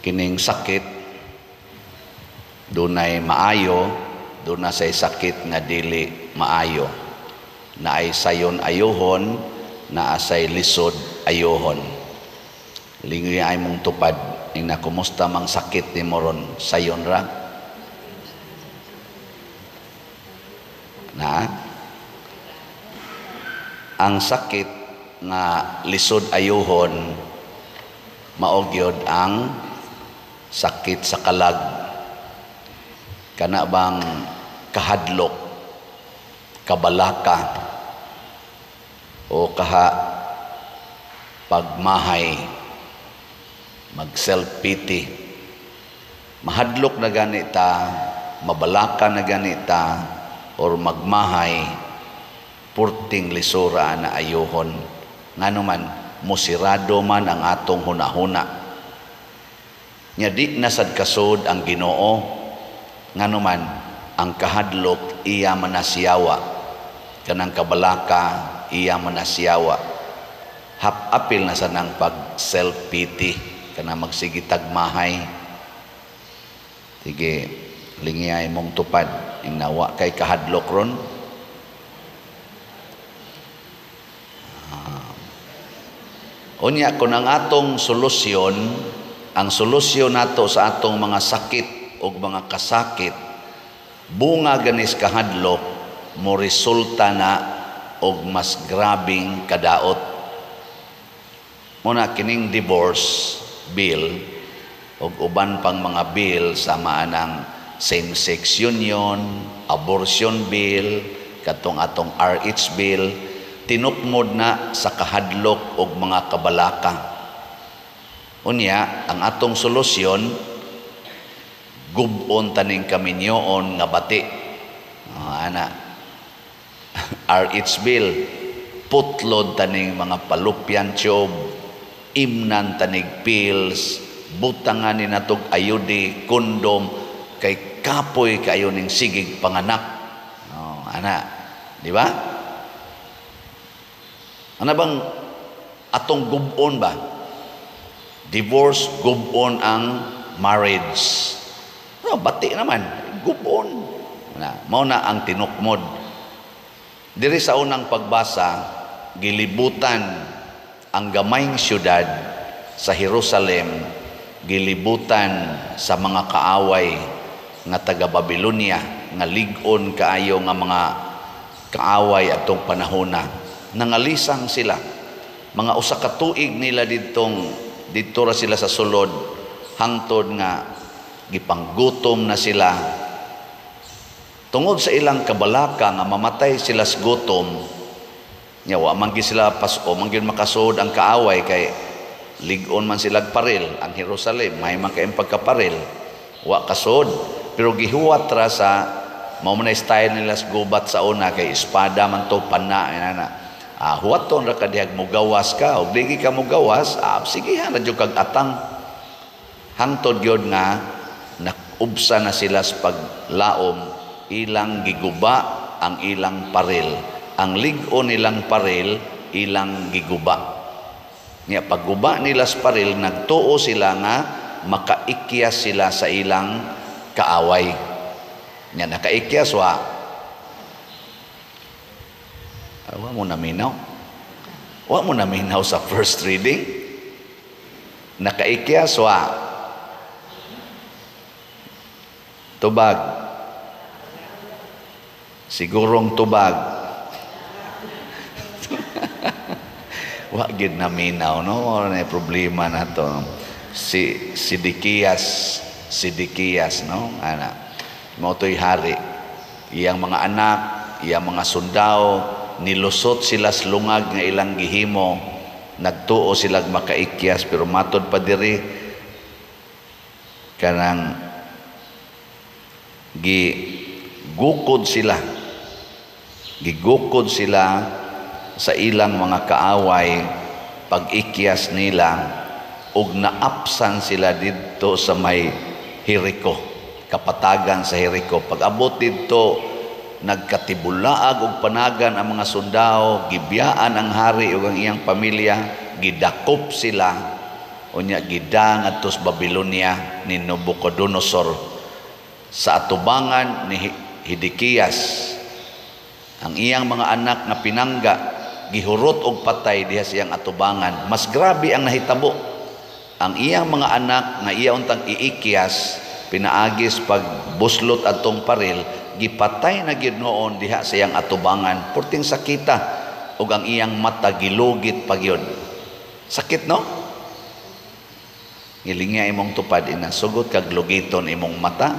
Kining sakit dunay maayo, duna say sakit nga dili maayo. Naay sayon ayuhon, naa say lisod ayuhon. Lingoy ay mong tupad ning na kumusta mang sakit nimo ron, sayon ra? Na ang sakit nga lisod ayuhon mao gyud ang sakit sa kalag, kana bang kahadlok, kabalaka, o kaha pagmahay, mag self-pity. Mahadlok na gani ta, mabalaka na gani ta, or magmahay, purting lisura na ayuhon. Ngano man, musirado man ang atong hunahuna. Nya di na sad kasud ang Ginoo. Ngano man, ang kahadlok iya manasiyawa, kanang kabalaka iya manasiyawa. Hap-apil na sa nang pag self-pity, kanang magsige tagmahay. Sige, lingiyay mong tupad ing nawa kay kahadlok ron. Unya kun ang atong solusyon, ang solusyon nato sa atong mga sakit o mga kasakit, bunga ganis kahadlok, mo resulta na og mas grabing kadaot. Muna kining divorce bill og uban pang mga bill sama anang same-sex union, abortion bill, katong atong RH bill, tinukmod na sa kahadlok og mga kabalaka. Unya, ang atong solusyon, gubon taning kaminyoon nga bati. Oh, ana. RH bill, putlod taning mga palupyan tube, imnan tanig pills, butangan ni natog ayudi, kondom, kay kapoy kayo ning sigig panganak. Oh, ana. Di ba? Ana bang atong gubon ba? Divorce, gubon ang marriage. No, bati naman, gubon. Na, mao na ang tinukmod. Diri sa unang pagbasa, gilibutan ang gamayng syudad sa Jerusalem, gilibutan sa mga kaaway nga taga Babylonia, nga lig-on kaayo nga mga kaaway atong panahona. Nangalisang sila. Mga usa ka tuig nila didto ra sila sa sulod, hangtod nga gipanggutom na sila. Tungod sa ilang kabalaka nga mamatay sila sa gutom, nya wa man gyud sila pas-o, man gyud makasuod ang kaaway kay lig-on man sila paril ang Jerusalem, may man kayong pagkaparil, wa kasuod. Pero gihuwat ra sa mao man style nila sa gubat sa una kay espada man to, pana inana. Huwaton ra ka dihag mugawas ka og dili ka mugawas, sige ha ra jud kag atang. Hangtod gyud nga nakubsa na sila sa paglaom, ilang giguba ang ilang paril. Ang lig-on nilang paril, ilang giguba. Nya pagguba nila sa paril, nagtuo sila nga makaikyas sila sa ilang kaaway. Nya nakaikyas wa. Wa mo naminaw. Wa mo naminaw sa first reading. Nakaikyas wa. Tubag. Sigurong tubag. Wa gid naminaw, no? Wala na problema na to. Si Sidikias, no? Ana. Mao to'y hari. Iyang mga anak, iyang mga sundao, nilusot sila sa lungag nga ilang gihimo. Nagtuo sila makaikyas, pero matod pa diri kanang gigukod sila. Gigukod sila sa ilang mga kaaway pag-ikyas nila ug naapsan sila didto sa may Jericho, kapatagan sa Jericho. Pag-abot didto, nagkatibulaag og panagan ang mga sundao, gibiyaan ang hari ug ang iyang pamilya, gidakop sila. Unya gida ngadto sa Babylonia ni Nabucodonosor sa atubangan ni Hidekias. Ang iyang mga anak nga pinangga gihurot og patay diha sa iyang atubangan. Mas grabe ang nahitabo. Ang iyang mga anak nga iya untang iikyas pinaagis pag buslot adtong paril, gipatay na gyud noon diha sa iyang atubangan. Purting sakita, ug ang iyang mata gilugit pa gyud. Sakit, no? Ngilingya imong tupad ina, sugot kag lugiton imong mata.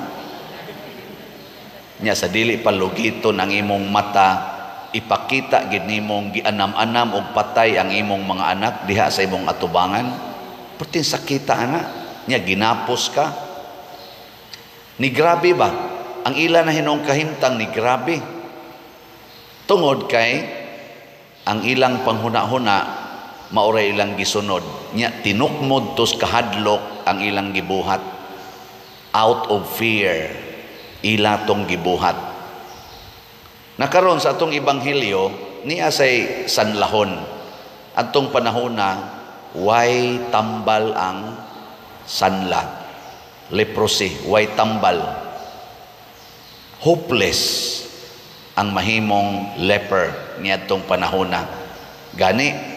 Nya sa dili pa lugiton ang imong mata, ipakita gid nimong gianam-anam og patay ang imong mga anak diha sa imong atubangan. Purting sakita ana. Nya ginapos ka. Ni grabe ba? Ang ila na hinong kahimtang ni grabe. Tungod kay ang ilang panghuna-huna maoray ilang gisunod. Nya tinukmod tos kahadlok ang ilang gibuhat. Out of fear ila tong gibuhat. Nakaron sa atong ebanghelyo niya say sanlahon. Atong panahona way tambal ang sanla. Leprosy, way tambal. Hopeless ang mahimong leper niadtong panahona. Gani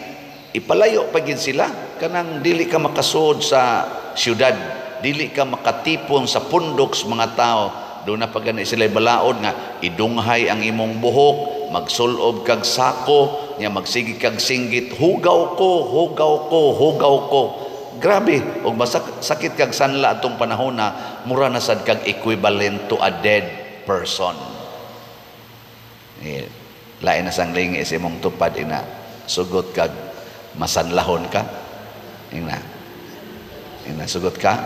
ipalayo pa gid sila, kanang dili ka makasuod sa syudad, dili ka makatipon sa pundok sa mga tao. Doon na pa gani sila balaod nga idunghay ang imong buhok, magsulob kag sako, nya magsige kag singgit, "Hugaw ko, hugaw ko, hugaw ko." Grabe, og sakit kag sanla atong panahona, mura na sad kag equivalent to a dead person. Eh, lain na sang lingi sa imong tupad ina, sugot kag masanlahon ka. Ina. Ina, sugot ka.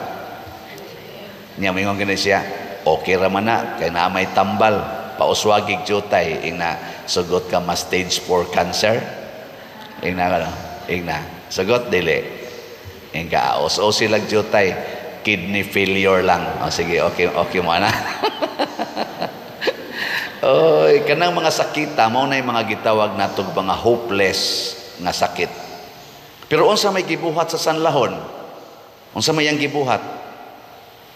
Nya mingon gani siya, okay ra man na kay naa may tambal, pauswagig jutay. Ina, sugot ka ma stage 4 cancer. Ina ka, ina, sugot dili. Ingka os sila jutay, kidney failure lang. O sige, okay okay mo ana. Oy, kanang mga sakita mao na mga gitawag natog mga hopeless nga sakit. Pero unsa may gibuhat sa sanlahon? Unsa may ang gibuhat?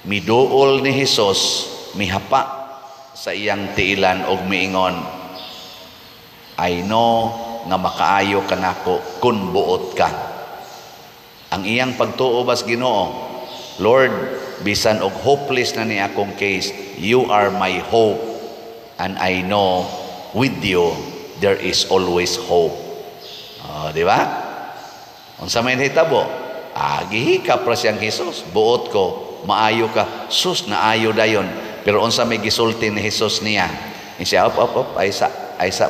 Miduol ni Hesus, mihapa sa iyang tiilan og miingon, "I know nga makaayo kanako kun buot ka." Ang iyang pagtuo bas Ginoo, "Lord, bisan og hopeless na ni akong case, you are my hope and I know with you there is always hope." Oh, di ba? Unsa may nahitabo? Ah, gihikap ra siyang Hesus. "Buot ko, maayo ka." Sus, naayo dayon. Pero unsa may gisulti ni Hesus niya? Siya, "Op, op, op, ay sa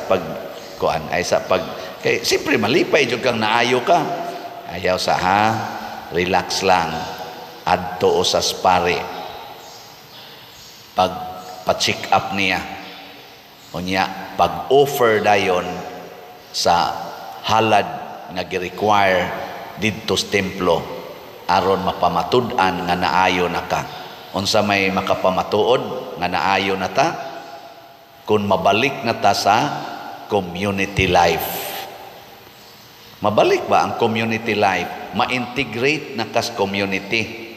pag kuan, ay sa pag," kay siyempre malipay jud kang naayo ka. "Ayaw sa ha, relax lang. Adto sa pare. Pag pa-check up niya. Unya, pag-offer dayon sa halad nga gi-require didto sa templo aron mapamatud-an nga naayo na ka." Unsa may makapamatuod nga naayo na ta? Kung mabalik na ta sa community life. Mabalik ba ang community life? Ma-integrate na kas community.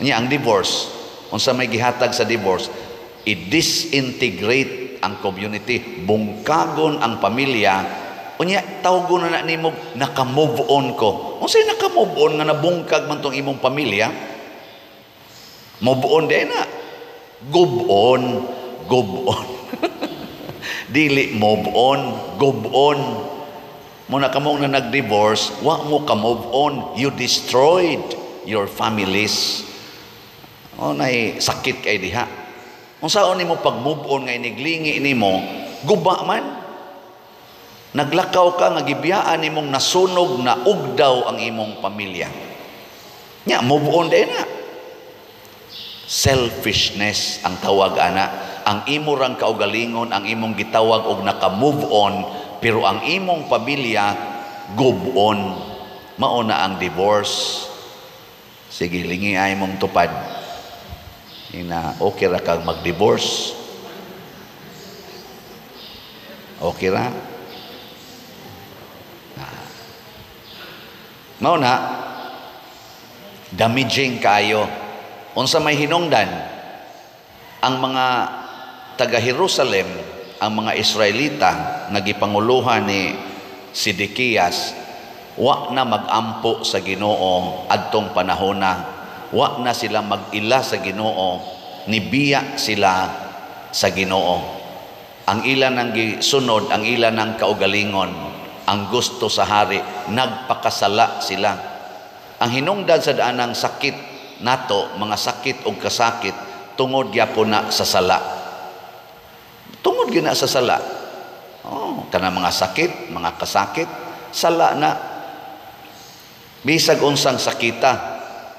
Nya ang divorce, unsa may gihatag sa divorce? I-disintegrate ang community, bungkagon ang pamilya. Unya tawgon na nimo naka-move on ko. Unsay naka-move on nga nabungkag man tong imong pamilya? Move on di na. Gob on, gob on. Dili move on, gob on. Muna kamong na nag-divorce, wa mo ka move on. You destroyed your families. O nay sakit kay diha. Unsaon nimo pag move on nga iniglingi nimo, guba man. Naglakaw ka nga gibiyaan nimong nasunog na ugdaw ang imong pamilya. Nya move on din na. Selfishness ang tawag ana. Ang imo rang kaugalingon ang imong gitawag og naka-move on, pero ang imong pamilya gob on. Mao na ang divorce. Sige, lingi ay mong tupad. Ina, okay ra kang mag-divorce? Okay ra? Mao na, Damaging kaayo. Unsa may hinungdan? Ang mga taga Jerusalem, ang mga Israelita nga gipanguluhan ni Sidekias, wa na magampo sa Ginoo adtong panahona. Wa na sila mag-ila sa Ginoo, nibiya sila sa Ginoo. Ang ila nang gisunod, ang ila nang kaugalingon, ang gusto sa hari, nagpakasala sila. Ang hinungdan sa daanang sakit nato, mga sakit og kasakit, tungod gyapon na sa sala. Tungod gyud na sa sala. Oh, kana mga sakit, mga kasakit, sala na. Bisag unsang sakita,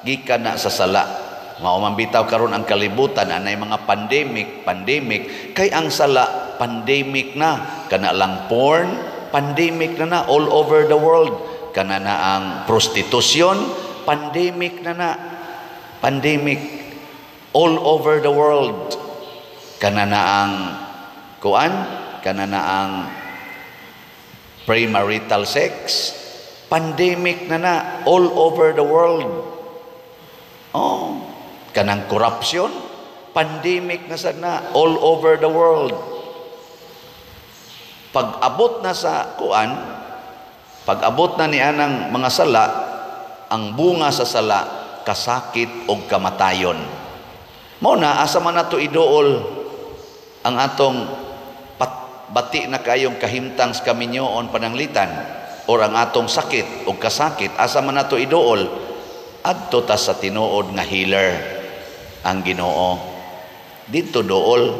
gikan na sa sala. Mao man bitaw karon ang kalibutan anay mga pandemic, pandemic kay ang sala pandemic na. Kana lang porn, pandemic na na all over the world. Kana na ang prostitution, pandemic na na. Pandemic all over the world. Kana na ang kuan, kana na ang premarital sex, pandemic na na all over the world. Oh, kanang corruption, pandemic na sad na all over the world. Pag abot na sa kuan, pag abot na ni anang mga sala, ang bunga sa sala kasakit og kamatayon. Mao na asa man nato iduol ang atong bati na kayong kahimtang sa kaminyoon, pananglitan or ang atong sakit og kasakit, asa man nato iduol? Adto ta sa tinuod nga healer, ang Ginoo. Didto duol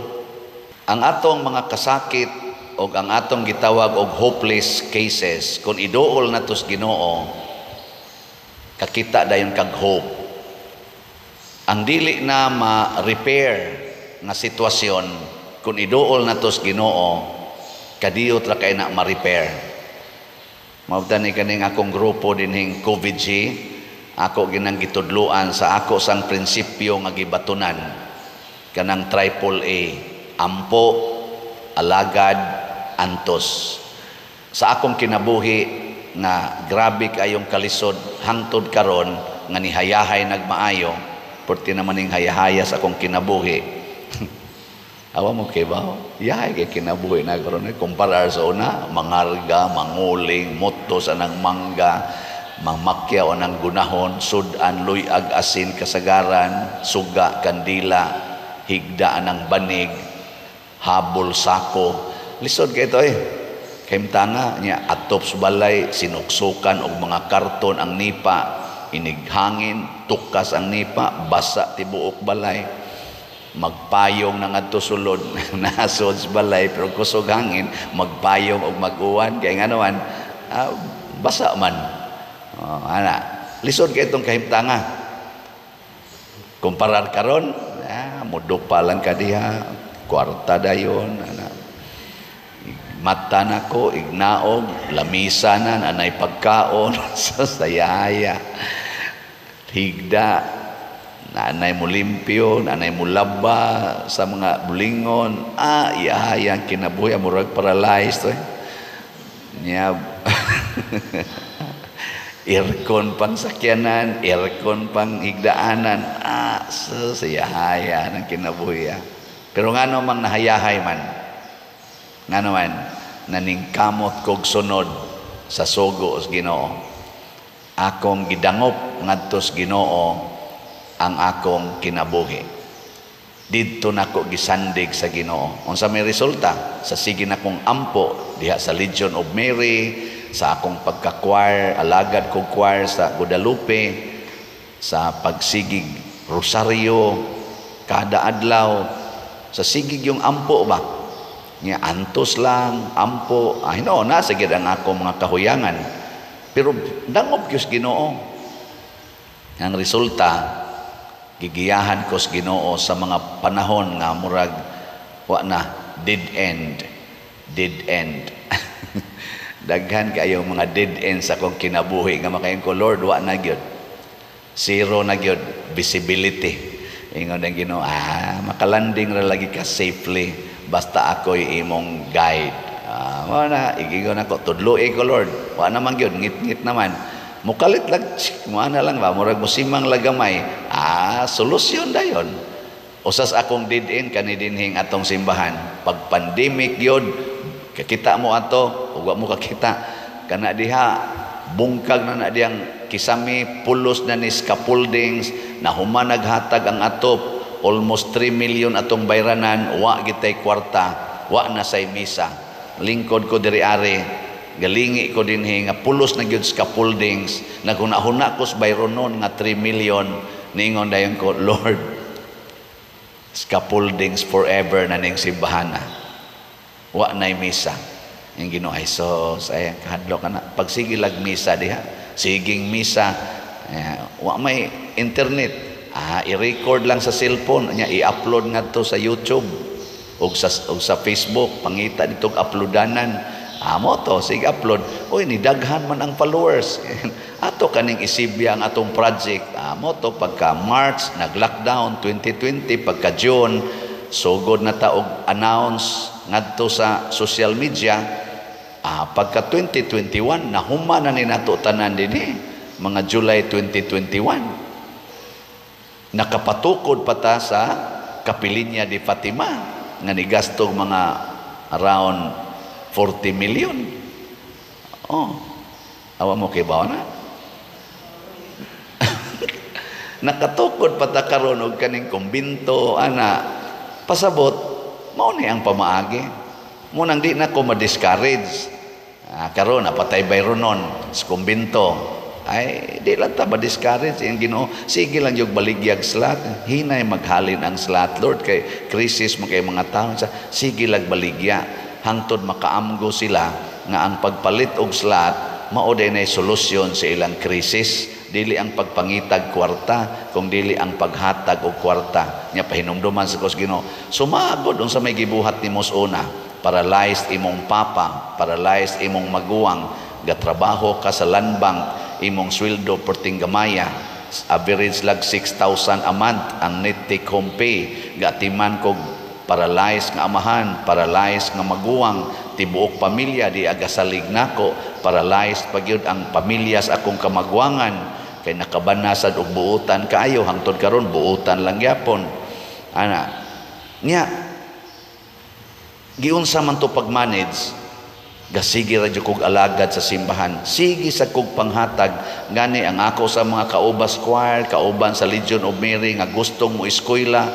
ang atong mga kasakit og ang atong gitawag og hopeless cases. Kung iduol nato sa Ginoo, kakita dayon kag hope. Ang dili na ma-repair nga sitwasyon, kung iduol nato sa Ginoo, kadiyot ra kay na ma-repair. Mao ni kaning akong grupo dinhing COVID-G, ako ginang gitudloan sa ako sang prinsipyo nga gibatunan, kanang triple A: ampo, alagad, antos. Sa akong kinabuhi nga grabe kayong kalisod hangtod karon nga nihayahay nagmaayo, porti naman ning hayahaya sa akong kinabuhi. Awa mo kay ba? Yahay kay kinabuhi na karon kumpara sa una, mangarga, manguling, moto sa nang mangga, mamakyaw ang gunahon, sudan, luyag, asin, kasagaran, suga, kandila, higda ang banig, habol, sako. Lisod kay ito eh. Kahimtanga niya, atop sa balay, sinuksukan og mga karton ang nipa, inighangin, tukas ang nipa, basa tibuok balay. Magpayong na ngadto sulod, nasod sa balay, pero kusog hangin, magpayong og mag-uwan, kay nga naman, basa man. Oh, ana, lisod kay itong kahimtanga. Kumparar karon, mudupa lang ka diha, kwarta dayon, ana. Mata nako, ignaog, lamisa na, anay pagkaon, sa sayaya. Higda, nanay mo limpyo, nanay mo laba sa mga bulingon. Iyahaya ang kinabuhi, murag paralyzed. Eh. Nya, aircon pang sakyanan, aircon pang higdaanan. So sayahaya ng kinabuhi. Pero ngano mang nahayahay man? Ngano man, naningkamot kog sunod sa sugo sa Ginoo. Akong gidangop ngadto sa Ginoo ang akong kinabuhi. Didto nako gisandig sa Ginoo. Unsa may resulta? Sa sige nakong ampo diha sa Legion of Mary, sa akong pagka-choir, alagad kog choir sa Guadalupe, sa pagsigig rosaryo kada adlaw, sa sigig yung ampo ba? Nga antos lang, ampo, ay no, na sige ang ako mga kahuyangan. Pero dangop gyud Ginoo. Ang resulta, gigiyahan ko sa Ginoo sa mga panahon nga murag wa na, dead end, dead end. Daghan kayo mga dead end sa akong kinabuhi nga makaingon ko, "Lord, wa na gyud. Zero na gyud visibility." Ingon ang Ginoo, "Makalanding ra lagi ka safely basta ako'y imong guide." Mao na igingon ako, "Tudloi ko, Lord." Wa naman gyud, ngit-ngit naman. Mukalit lang, mo na lang ba, murag musimang lagamay. Ah, solusyon dayon. Usas akong did-in kani dinhing atong simbahan. Pag pandemic yun, kakita mo ato, ug mo kakita kana diha, bungkag na na diyang kisami, pulos na ni scaffoldings, na human naghatag ang atop, almost 3 million atong bayranan, wa gitay kwarta, wa na say misa. Lingkod ko diri ari, galingi ko dinhi nga pulos na gyud scaffoldings, naghuna-huna ko sa bayronon nga 3 million, ningon dayon ko, "Lord, scaffoldings forever na ning simbahana. Wa na'y misa." Yung Ginoo ay so ay kahadlok ka na. Pagsige lag misa diha, siging misa, eh, wa may internet. Ah, i-record lang sa cellphone, nya i-upload ngadto sa YouTube ug sa Facebook, pangita dito uploadanan. Ah, mo to, sige upload. Uy, ni daghan man ang followers. Ato kaning isibya ang atong project. Ah, mo to, pagka March nag-lockdown 2020, pagka June sugod na ta og announce ngadto sa social media. Ah, pagka 2021 nahuma na ni nato tanan dinhi mga July 2021. Nakapatukod pa ta sa Kapilinya di Fatima nga nigasto mga around 40 million. Oh. Awa mo kay bawa na. Nakatukod pa ta karon og kaning kumbinto ana. Pasabot mao ni ang pamaagi. Mo nang di na ko ma-discourage. Ah, karon napatay bayronon sa kumbinto. Ay, di lang ta ma-discourage ang Ginoo. Sige lang yung baligyag slot. Hinay maghalin ang slot, Lord, kay crisis mo kay mga tao. Sige lang baligya hangtod makaamgo sila nga ang pagpalit og slot mao day solusyon sa ilang krisis, dili ang pagpangitag kwarta kung dili ang paghatag og kwarta. Nya pahinumduman sa kos Ginoo, sumagod unsa may gibuhat nimo una, paralyzed imong papa, paralyzed imong maguwang, gatrabaho ka sa Land Bank, imong sweldo perting gamaya, average lag 6,000 a month ang net take home pay. Gatiman kog paralyzed nga amahan, paralyzed nga maguwang, tibuok pamilya di agasalig nako, paralyzed pa gyud ang pamilya sa akong kamagwangan kay nakabanasad og buutan kaayo, hangtod karon buutan lang gyapon. Ana, nya giunsa man to pag-manage, gasige ra jud kog alagad sa simbahan, sige sa kog panghatag. Gani ang ako sa mga kaubas choir, kauban sa Legion of Mary nga gustong mo eskwela,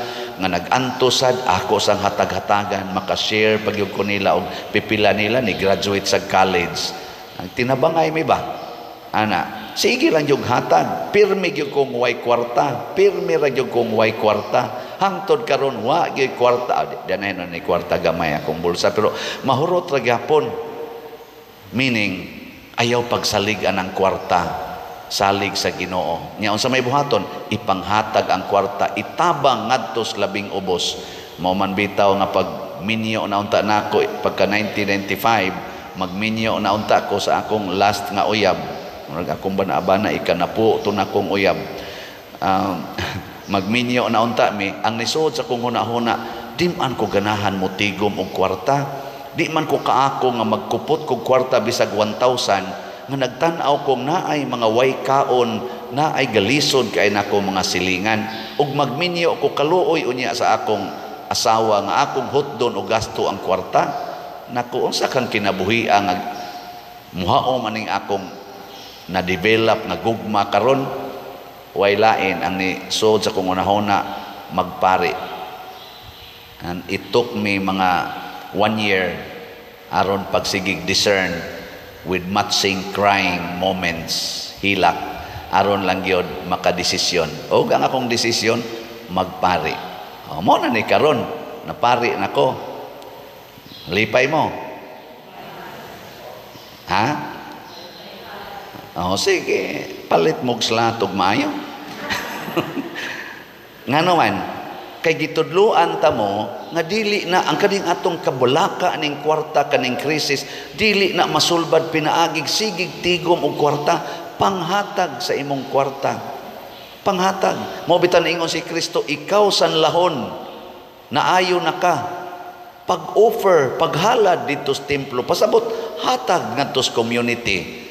nga nag-antos sad ako sang hatag-hatagan, maka-share pag ko nila og pipila nila ni graduate sa college. Ang tinabangay mi ba ana, sige lang yung hatag, pirmi gyud kong way kwarta, pirmi ra gyud kong way kwarta hangtod karon wa gyud kwarta. Danay na ni kwarta gamay akong bulsa, pero mahurot ra gyapon. Meaning, ayaw pagsalig ang kwarta, salig sa Ginoo. Nya unsa may buhaton, ipanghatag ang kwarta, itabang ngadto sa labing ubos. Mao man bitaw nga pag minyo na unta nako pagka 1995, magminyo na unta ko sa akong last nga uyab. Murag akong bana-bana ikanapo to na akong uyab. Magminyo na unta mi, ang nisod sa akong huna-huna, di man ko ganahan mo tigom og kwarta. Di man ko kaako nga magkupot kog kwarta bisag 1,000 nga nagtan-aw kong naay mga way kaon, naay galisod kay nako mga silingan. Ug magminyo ko, kaluoy unya sa akong asawa nga akong hotdon og gasto ang kwarta. Nako, unsa kang kinabuhia nga muhao maning akong na-develop nga gugma karon? Way lain ang ni sod sa akong unahona, magpari. And it took me mga 1 year aron pagsigig discern with matching crying moments, hilak, aron lang gyud makadesisyon. Og ang akong desisyon, magpari. O, mo na ni karon napari nako. Lipay mo ha? O sige, palit mo slot og maayo. Ngano man kay gitudloan ta mo nga dili na ang kaning atong kabulaka ning kwarta kaning krisis, dili na masulbad pinaagig sigig tigom og kwarta. Panghatag sa imong kwarta, panghatag mo. Bitan ingon si Kristo, ikaw sanlahon, naayo na ka, pag-offer, paghalad dito sa templo, pasabot hatag ngadto sa community.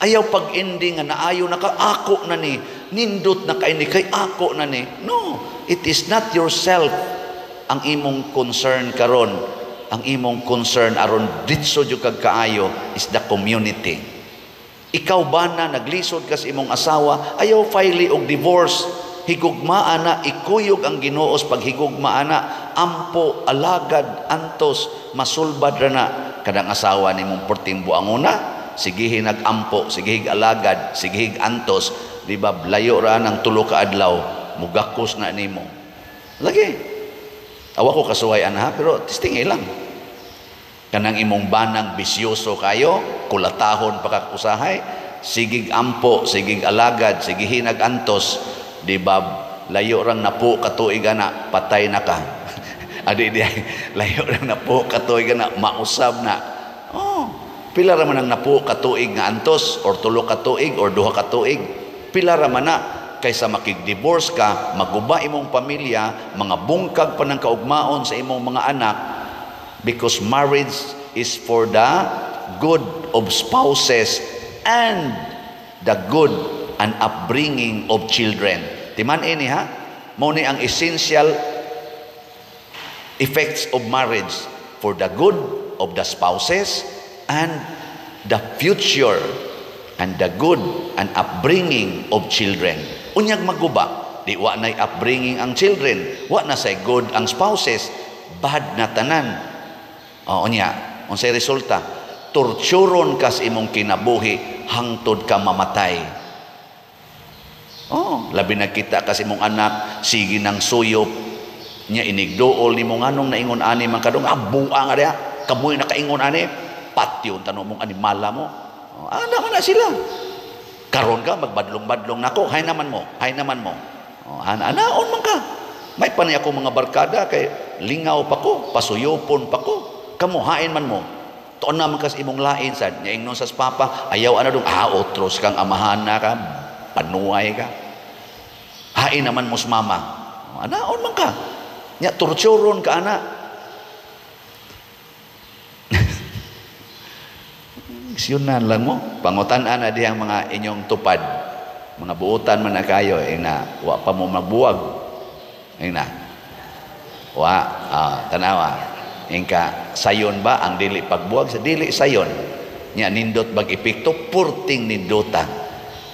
Ayaw pag-ending nga naayo na ka, ako na ni, nindot na kay ni, kay ako na ni. No, it is not yourself ang imong concern karon. Ang imong concern aron ditso jud kag kaayo is the community. Ikaw ba na naglisod ka sa imong asawa, ayaw file og divorce. Higugmaa na, ikuyog ang Ginoo sa paghigugmaa na, ampo, alagad, antos, masulbad ra na. Kadang asawa nimong perting buangona, sigihi nag-ampo, sigihig alagad, sigihig antos, di ba, layo ra ng 3 ka adlaw, mugakos na nimo. Lagi. Awa ko kasuway ana, pero testing lang. Kanang imong banang bisyoso kayo, kulatahon pa usahay, sigig ampo, sigig alagad, sigihin antos, di ba, layo rang 10 ka tuig ana, patay na ka. Adi di layo rang 10 ka tuig ana, mausab na. Oh, pila ra man ang 10 ka tuig nga antos or 3 ka tuig or 2 ka tuig. Pila ra man na kaysa makig-divorce ka, maguba imong pamilya, mga bungkag pa ng kaugmaon sa imong mga anak, because marriage is for the good of spouses and the good and upbringing of children. Timan ini ha, mao ni ang essential effects of marriage: for the good of the spouses and the future and the good and upbringing of children. Unyag maguba, di wa nay upbringing ang children, wa na say good ang spouses, bad na tanan. O unya, unsay resulta? Torturon ka sa imong kinabuhi hangtod ka mamatay. Oh, labi na kita kasi imong anak sige nang suyop nya, inigduol nimo, nganong naingon ani man kadong, ah, buang nga kamoy nakaingon ani, patyon tanong mong animala mo. Oh, ana man na sila. Karon ka magbadlong-badlong nako, hay naman mo, hay naman mo. Oh, ana anaon man ka. May panay ako mga barkada kay lingaw pa ko, pasuyopon pa ko. Kamo hain man mo. Tuon naman kas imong lain sad nya, ingnon sa papa, ayaw ana dong, ah, otros kang amahan na ka, panuay ka. Hain naman mo sa mama. Oh, anaon man ka. Nya torturon ka ana. Siyunan lang mo. Pangutan-an na diyang mga inyong tupad. Mga buutan man na kayo. Eh na, wa pa mo magbuwag. Eh na. Wa, tanawa. Ingka, sayon ba ang dili pagbuwag? Sa dili sayon. Nya nindot bag epekto, purting nindota.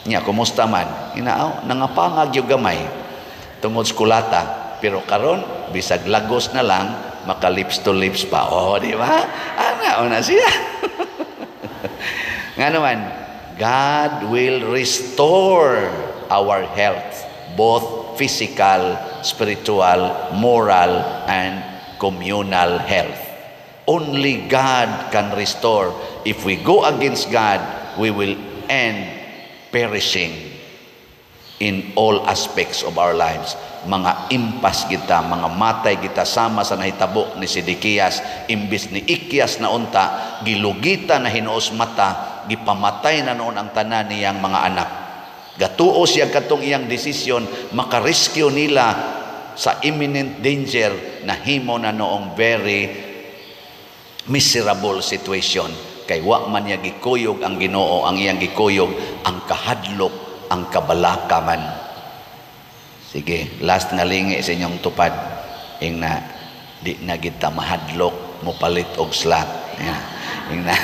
Nya, kumusta man? Inaaw, nangapangag yung gamay. Tungod sa kulata. Pero karon bisag lagos na lang, maka lips to lips pa. Oh, di ba? Ana, una siya. Nga naman, God will restore our health, both physical, spiritual, moral, and communal health. Only God can restore. If we go against God, we will end perishing in all aspects of our lives. Mga impas kita, mga matay kita sama sa nahitabo ni Sidikias, imbis ni Ikyas na unta, gilugita na hinuos mata, gipamatay na noon ang tanan niyang mga anak. Gatuo siya katong iyang desisyon, makarescue nila sa imminent danger, na himo na noong very miserable situation. Kay wa man niya gikuyog ang Ginoo, ang iyang gikuyog ang kahadlok, ang kabalaka man. Sige, last nga lingi sa inyong tupad. Ing na, di na kita mahadlok mo palit og slot. Yeah. Ing na.